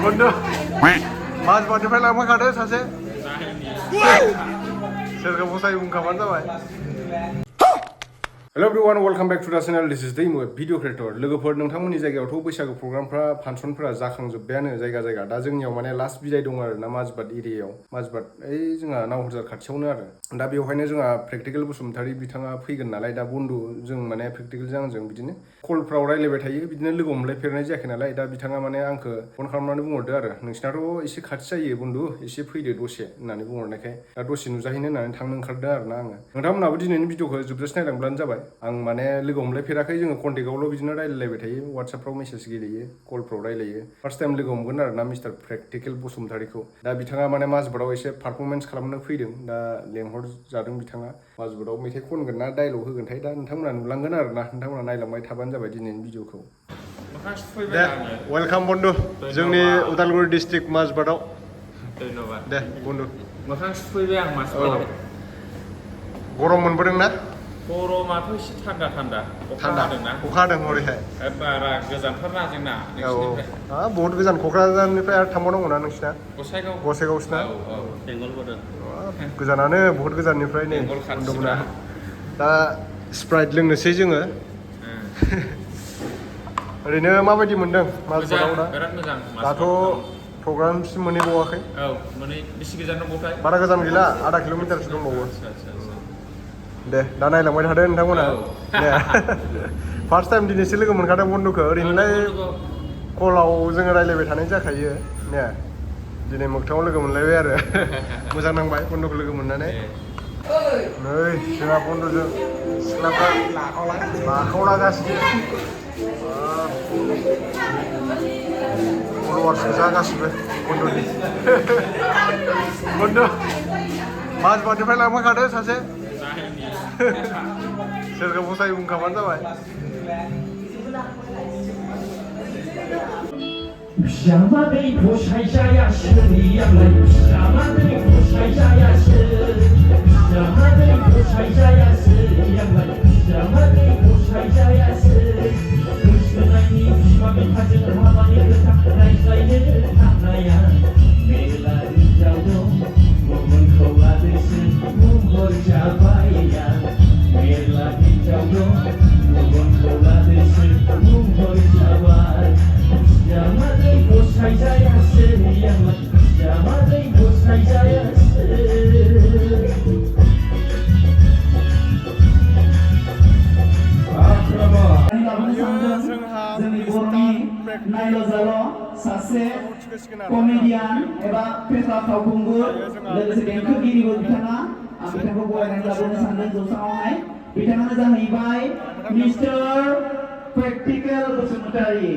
बन्दु माजबादनिफ्राय लांफाखादो सासे सोरखौ फसायो बुंखाबानो जाबाय। Hello everyone, welcome back to the channel. This is Daimu video creator. लोगोफोर, नोंथांमोननि जायगायावथ' बैसागु प्रग्रामफ्रा फांसनफोरा जाखांजोब्बायानो जायगा जायगा। दा जोंनियाव माने लास्ट बिदाय दं आरो ना माजबाद एरियायाव। माजबाद ओइ जोंहा नावहरजार खाथियावनो आरो। दा बेवहायनो जोंहा प्रेक्टिकल बसुमतारी बिथाङा फैगोन नालाय। दा बन्दु जों माने प्रेक्टिकलजों आंजों बिदिनो कलफ्राव रायलायबाय थायो, बिदिनो लोगो हमलायफेरनाय जायाखै नालाय। दा बिथाङा माने आंखौ फन खालामनानै बुंहरदो आरो नोंसिनाथ' एसे खाथि जायो बन्दु, एसे फैदो दसे होननानै बुंहरनायखाय दा दसे नुजाहैनो होननानै थांनो ओंखारदों आरो ना आङो। नोंथांमोनहाबो दिनैनि भिडिअखौ जोबजासे नायलांब्लानो जाबाय। आं माने लोगो हमलायफेराखै, जोङो कन्टेक्टआवल' बिदिनो रायलायलायबाय थायो, वाट्सएपफ्राव मेसेज गेलेयो, कलफ्राव रायलायो। फार्स्ट टाइम लोगो हमगोन आरो ना मिस्टार प्रेक्टिकल बसुमतारीखौ। दा बिथाङा माने माजबादाव एसे पारफरमेन्स खालामनो फैदों। दा लेंहरजादों बिथाङा। माजबादाव मेथाइ खनगोन ना डायलग होगोनथाय दा नोंथांमोना नुलांगोन आरो ना। नोंथांमोना नायलांबाय थाबानो जाबाय दिनैनि भिडिअखौ। दे वेलकाम बन्दु जोंनि उदालगुरि डिस्ट्रिक्ट माजबादाव। धन्यबाद। दे बन्दु मोखां सुफैबाय आं माजबादाव। गरम मोनबोदों ना? गरमाथ' एसे थान्दा थान्दा अखा हादोंना? अखा हादों हरैहाय। बारा गोजानथारना जोंना नोंसिनिफ्राय। बहुत गोजान, क'क्राझारनिफ्राय आरो थांबावनांगौ ना नोंसिना? गसाइगावसोना? बेंगल बर्डार। गोजानानो बहुत गोजाननिफ्राय नै बन्दुमोना। दा स्प्राइट लोंनोसै जोङो। ओरैनो माबायदि मोनदों माजबादाव दा? बिराद मोजां। दाथ' प्रग्रामसिम मोनहैबावाखै। औ, माने बेसे गोजान दंबावथाय? बारा गोजान गैला, आधा किल'मिटारसो दंबावो। दे दा नायलांबाय थादो नोंथांमोना। दे फार्स्ट टाइम दिनैसो लोगो मोनखादों बन्दुखौ। ओरैनोलाय कलाव जोङो रायलायबाय थानाय जाखायो ने। दिनै मोगथाङाव लोगो मोनलायबाय आरो मोजां नांबाय बन्दुखौ लोगो मोननानै। नै जोंहा बन्दुजों सिख्लाफ्रा लाखावलागासिनो। फल'वार्स गोजा गासिबो बन्दुनि। बन्दु माजबादनिफ्राय लांफाखादो सासे सोरखौ फसायो बुंखाबानो जाबाय। Pijamaday poşayacağız, yanlay pijamaday poşayacağız, pijamaday poşayacağız, yanlay pijamaday poşayacağız. Kışlanayni pijamay hacı havani ketak naiklayne taknaya. Mela dijauh, momen koladesin, umur jabaya. Mela dijauh, momen koladesin, umur jabaya. Pijamaday poşayacağız, yanlay pijamaday poşayacağız. नायल'जाल' सासे comedian एबा फेस्ला फावखुंगुर लोगोसे देंखोगिरिबो बिथाङा। आं बिथांखौ बरायनानै लाबोनो सानदों जौसाङावहाय। बिथाङानो जाहैबाय मिस्टार प्रेक्टिकल बसुमतारी।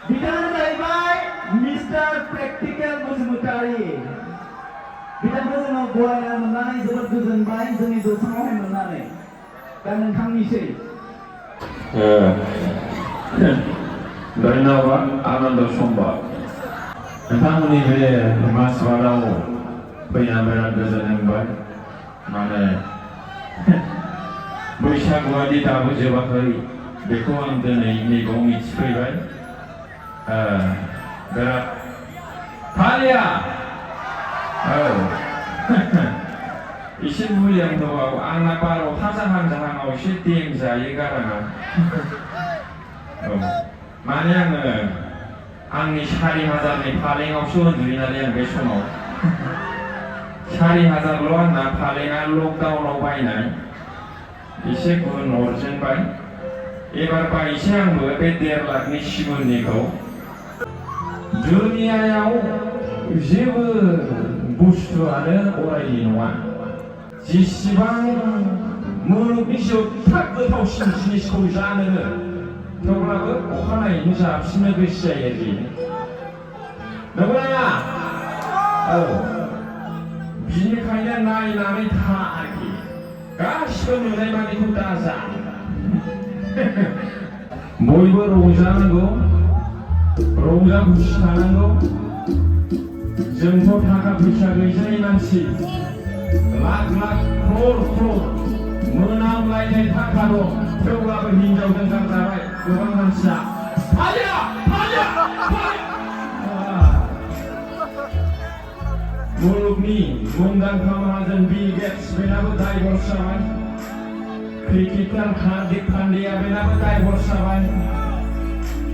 बिथाङानो जाहैबाय मिस्टार प्रेक्टिकल बसुमतारी। बिथांखौ जोङो बरायनो मोननानै जोबोद गोजोनबाय, जोंनि जौसाङावहाय मोननानै। दा नोंथांनिसै। धन्यबाद, आनन्द सम्बाद। नोंथांमोननि बे माजबादाव फैना बिराद गोजोननाय मोनबाय। माने बैसागुआदि दाबो जोबाखै बेखौ आं दिनै नैबाव मिथिफैबाय। बिराद फालिया। औ एसे बुलियां दंबावो। आंना 12था जाहां एसे दें जायो गाराङा। औ माने आङो आंनि 4000नि फालेङावसो उन्दुयो नालाय आं बे समाव। 4000ल' आंना फालेङा लकडाउनाव बायनाय। एसे गुन अरजेनबाय। एबार बायसै आंबो बे 1.5 लाखनि सिगुननिखौ। दुनियायाव जेबो बुस्थुआनो अरायि नङा। जेसेबां मुलुगनि जोबथा गोथावसिन जिनिसखौ जानोनो थेवब्लाबो अखानायैनो जाफिननो गोसो जायो आरोखि। नंगौना? औ बिनिखायनो नायनानै था आरोखि। गासिबो नुनाय मानिखौ दाजा। बयबो रंजानांगौ, रंजा खुसि थानांगौ। जोंथ' थाखा फैसा गैजायै मानसि, लाख लाख क्रर क्रर मोनामलायनाय थाखा दं, थेवब्लाबो हिनजावजों गारजाबाय गोबां मानसिया फाया फाया फाया मुलुगनि मुंदांखा माहाजोन बिल गेट्स बेनाबो डाइभर्स जाबाय क्रिकेटार हार्दिक पान्ड्या बेनाबो डाइभर्स जाबाय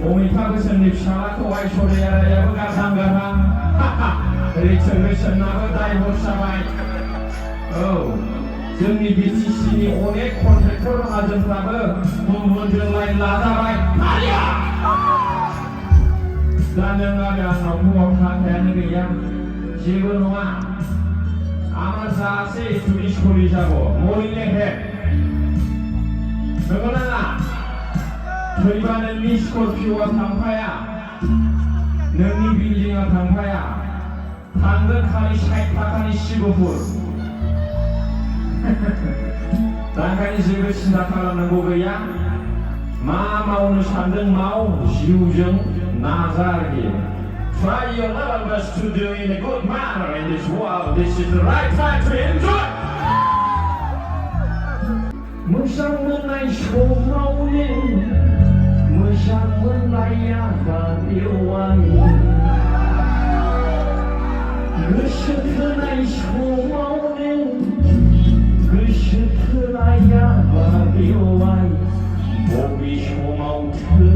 अमिताभ बच्चननि फिसालाखौ ऐश्वर्या रायाबो गारहां गारहां रिचर्ड ब्रेन्सनाबो डाइभर्स जाबाय औ जोंनि बिटिसिनि अनेक कन्ट्रेक्टर माहाजोनफ्राबो गुबुनजों लाइन लाजाबाय फाया दा नों आरो आंनाव हौवाव थाखायानो गैया जेबो नङा আমার যা আছে চুরি সরি যাব মরিলে হে नंगौना नङा थैबा नोंनि स्करपिअ'आ थांफाया नोंनि बिल्डिंआ थांफाया थांगोन खालि 60 थाखानि सिबुफोर दा ओंखायनो जेबो सिन्था खालामनांगौ गैया मा मावनो सानदों माव जिउजों नाजा आरोखि Try your level best to do in a good manner in this world. This is the right time to enjoy. मोजां मोननाय समावनो मोजां मोननाया बेवाय गोसो थोनाय समावनो गोसो थोनाया बेवाय बबे समावथो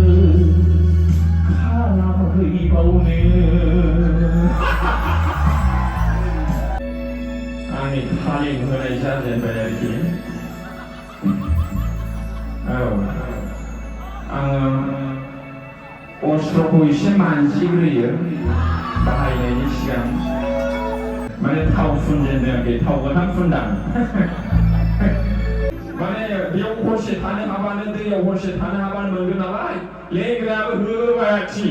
आंनि थालिम होनाय जाजेनबाय आरोखि औ आङो अस्त्रखौ एसे मानजिग्रोयो बाहायनायनि सिगां माने थाव फुनजेनदों थाव गोथां फुनदां माने बेयाव हरसे थानो हाबानो दैयाव हरसे थानो हाबानो मोनगोन नालाय लेंग्रायाबो होबाय आरोखि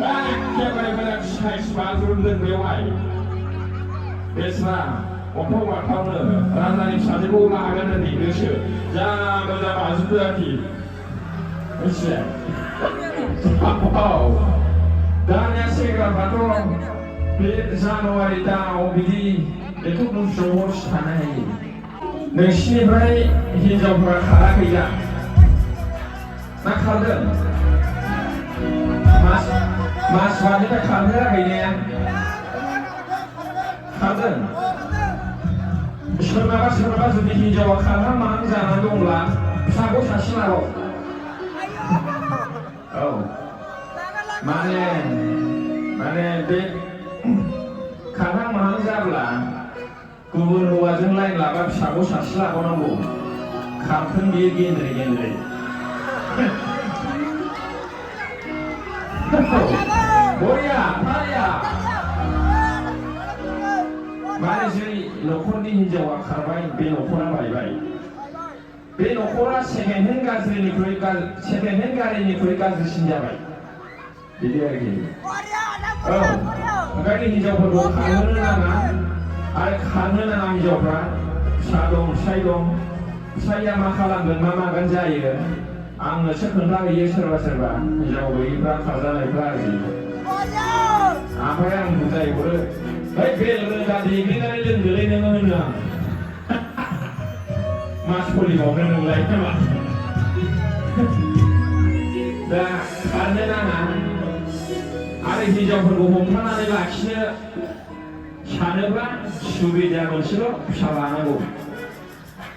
एखेबारे मोजां साइज बाज्रुमदों बेवहाय बेस्रा अन्थाव बाथावनो राजानि फिसाजोखौ लागोन होननाय गोसो जा मोजां बाज्रुमदों आरोखि मिथिबाय दानिया सेंग्राफ्राथ' बे जानुवारि दानाव बिदि बेखौ बुस्थुआव हरसे थानो हायो नोंसिनिफ्राय हिनजावफोरा खाराखै दा ना खारदों मास मानिफ्राय खारफेराखै ने खारदों सोरनाबा जुदि हिनजावा खारहां माहां जानानै दंब्ला फिसाखौ सासे लाबाव औ माने बे खारहां माहां जाब्ला गुबुन हौवाजों लाइन लाबा फिसाखौ सासे लाबावनांगौ खारथों बियो गेन्द्रे गेन्द्रे बरिया फारिया माने जोंनि न'खरनि हिनजावा खारबाय बे न'खरा बायबाय बे न'खरा सेकेन्ड हेन्ड गारिनिख्रुइ गाज्रिसिन जाबाय बिदि आरोखि औ ओंखायनो हिनजावफोरखौ खारहोनो नाङा आरो खारनो नाङा हिनजावफ्रा फिसा दं फिसाय दं फिसाया मा खालामगोन मा मागोन जायो आंनोसो खोन्थाहैयो सोरबा हिनजाव गैयिफ्रा खारजानायफ्रा आरोखि ओमफ्राय आं बुजायहरो है बेल रोजा देग्लिनानै लोंदोलै नोङो होनो आं मा सोलिबावनो नोंलाय नामा दा खारनो नाङा आरो हिनजावफोरखौ हमथानानै लाखिनो सानोब्ला सुबिदा मोनसेल' फिसा लानांगौ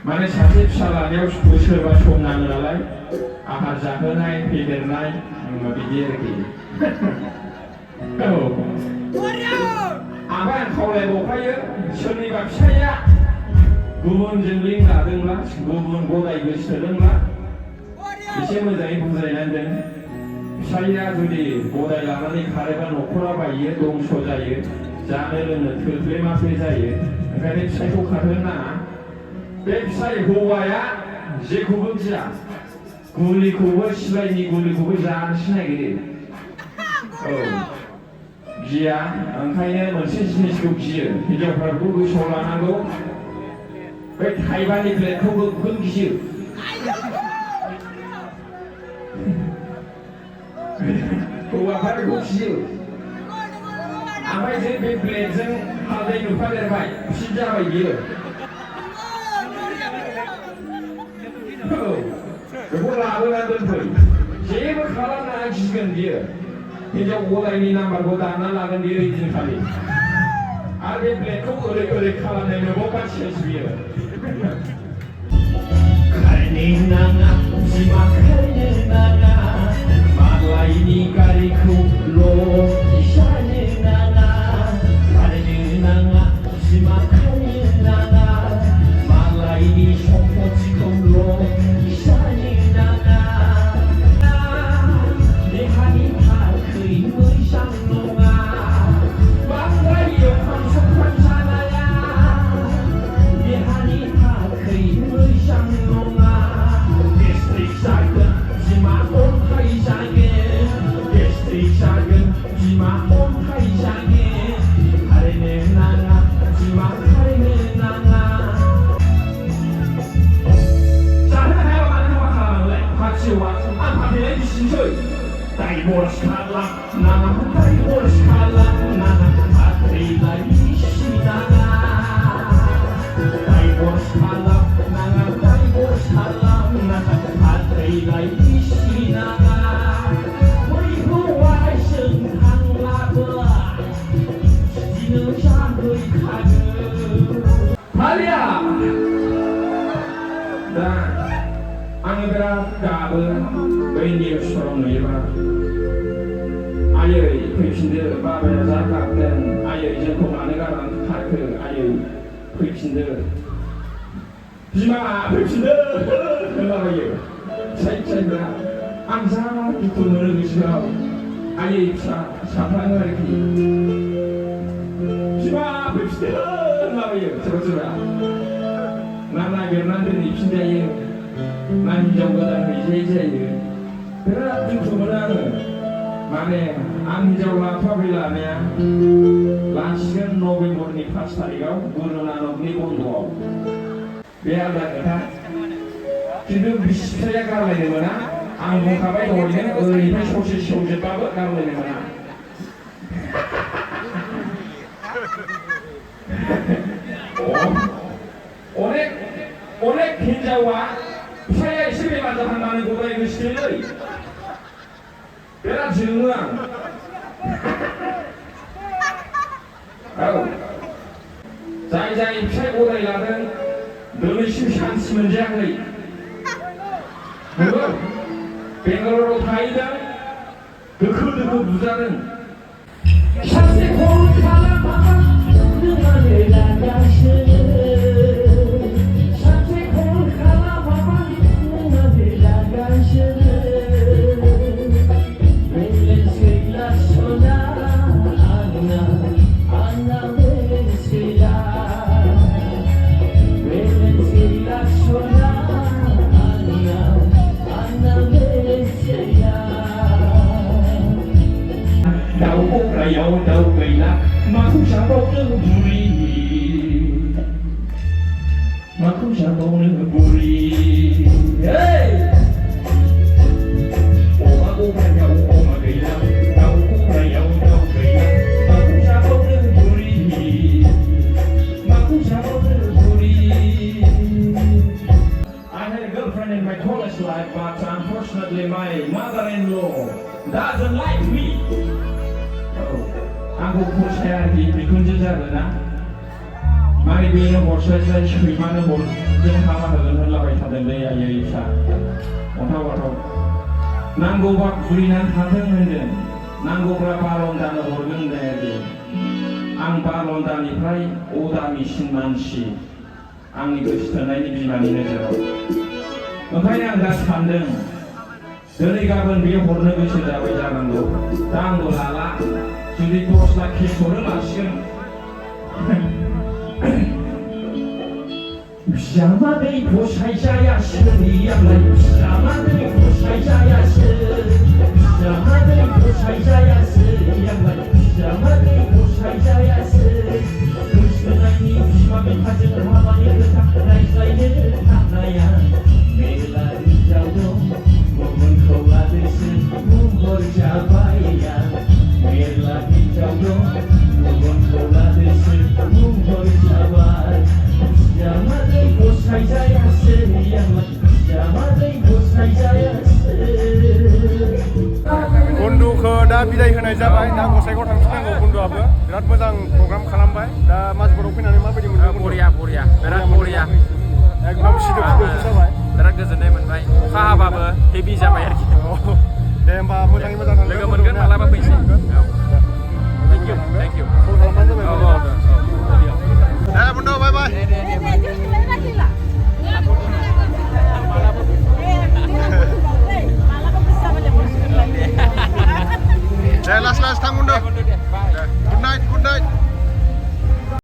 माने सासे फिसा लानायाव बोसोरबा सम नाङो नालाय आहार जाहोनाय फेदेरनाय बिदि आरोखि औ ओमफ्राय आं खावलायबावखायो सोरनिबा फिसाया गुबुनजों लिंक लादोंब्ला गुबुन गदाय गोसोथोदोंब्ला एसे मोजाङै बुजायनानै दोन फिसाया जुदि गदाय लानानै खारोबा न'खरा बायो दंस जायो जानो लोंनो थोफ्ले माफ्ले जायो ओंखायनो फिसायखौ खारहोनो नाङा बे फिसाय हौवाया जेखौबो गिया गुलिखौबो सिलायनि गुलिखौबो जानोसो नागिरो औ गिया ओंखायनो मोनसे जिनिसखौ गियो हिनजावफ्राबो गोसोआव लानांगौ बे थाइबानि ब्लेडखौ गोगोम गियो हौवाफ्रा बेखौ गियो ओमफ्राय जे बे ब्लेडजों हालदै नुफादेरबाय फिट जाबाय बियो मोनसिगोन बियो हिनजाव गदायनि नाम्बारखौ दानना लागोन बियो ओइदिनखालि आरो बे ब्लेडखौ ओरै ओरै खालामनाय नुबाव गासिनो बियो खारनो नाङा बिमा खारनो नाङा मालायनि गारिखौल' इसानो नाङा खारनो नाङा बिमा खारनो नाङा मालायनि सम्पथिखौल' इसानो नाङा देहानि थाखै मोजां नङा बांद्राय एवखां संखां जानाया देहानि थाखै मोजां नङा गेस्ट्रिक जागोन बिमा अन्थाइ जागोन गेस्ट्रिक जागोन बिमा अन्थाइ जागोन खारनो नाङा बिमा खारनो नाङा जानो हायाबा मानो हाबा खालामलाय खाथियावआ आं फाथैलाय बिसिनोसै डाइभर्स खालाम नाङा डाइभर्स खालाम नाङा फाथैलाय बिसिनाङा डाइभर्स खालाम नाङा डाइभर्स खालाम नाङा फाथैलाय बिसिनाङा बै हौवाजों थांब्लाबो बिदिनो जाहैखागोन फालिया दा आङो बिराद गाबो बै निउसफोराव नुयोबा आयै फैफिनदो बाबाया जा गाबदों आयै जोंखौ मानो गारनानै खारखो आयै फैफिनदो बिमा फैफिनदो होनलाबायो फिसाइफ्रा आं जा दुखु मोनो गोसोआव आयै फिसाफ्रानो आरोखि बिमा फैफिनदो होनलाबायो सोरबा सोरबा ना नागिरनानै दोनहैफिनजायो ना हिनजाव गोदान हैजायै जायो बिराद दुखु मोनो आङो माने आं हिनजाव लाथ'वाखै लानाया लासिगोन नभेम्बरनि 5 तारिखआव गुरु नानकनि बन्द'आव बे आलादा खोथा खिन्थु बिसि फिसाया गारलायनो मोना आं बुंखाबाय दहायनो ओरैनिफ्राय ससे सौजोबबाबो गारलायनो मोना अनेक हिनजावा फिसाया एसे बेमार जाहांनानै गदाय गोसोलै बिराद जोङो आं औ जाय फिसाय गदाय लादों दिनैसिम सान्थि मोनजायाखै नंगौ बेंगालराव थाहैदों दोखो दोखो बुजादों सासे कल खालामाबा नोंहानो लागासिनो सासे कल खालामाबा नोंहानो लागासिनो बेलेन्स गैला सना आंना बेलेन्स गैला बेलेन्स गैला सना आंना बेलेन्स गैला दाउ गग्रायाव दाउ गैला माखौ जाबावनो बुरि माखौ जाबावनो बुरि अमा गग्रायाव अमा गैला दाउ गग्रायाव दाउ गैला माखौ जाबावनो बुरि माखौ जाबावनो बुरि I had a girlfriend in my college life, but unfortunately my mother-in-law doesn't like me. आंखौ फसाया आरोखि बिखुनजो जादोंना माने बेनो हरस्लायस्लाय सैमानो जों हाबा होगोन होनलाबाय थादोंलै आयै फिसा अन्थाव बाथाव नांगौबा बुरिनानै थाथों होनदों नांगौब्ला बालन्दानो हरगोन होनदों आरोखि आं बालन्दानिफ्राय अदामिसिन मानसि आंनि गोसो थोनायनि बिमानि नोजोराव ओंखायनो आं दा सानदों दिनै गाबोन बियो हरनो गोसो जाबाय जानांगौ दा आंबो लाला जुदि 10 लाख केस हरो लासिगोन बिजामादै फसायजायासो आंलाय बिजामादै फसायजायासो बिजामादै फसायजायासो आंलाय बिजामादै फसायजायासो गोसोनायनि बिमा बिफाजों हाबानि खोथा रायज्लायनो थांनाया मेला हिनजाव दं गुबुनखौ लादोसो महर जाबाय मेला हिनजाव दं गुबुनखौ लादोसो महर जाबाय बिजामादै फसायजायासो आंलाय बिजामादै फसायजायासो फैनाय जाबाय दा गसाइगाव थांफिननांगौ बन्दुआबो बिराद मोजां प्रग्राम खालामबाय दा माजबाराव फैनानै माबायदि मोनदों बरिया बिराद बरिया एकदम सिदोब सिदोबसो जाबाय बिराद गोजोननाय मोनबाय अखा हाबाबो हेभि जाबाय आरोखि दे होमबा मोजाङै मोजां थांदो लोगो मोनगोन मालाबा फैसै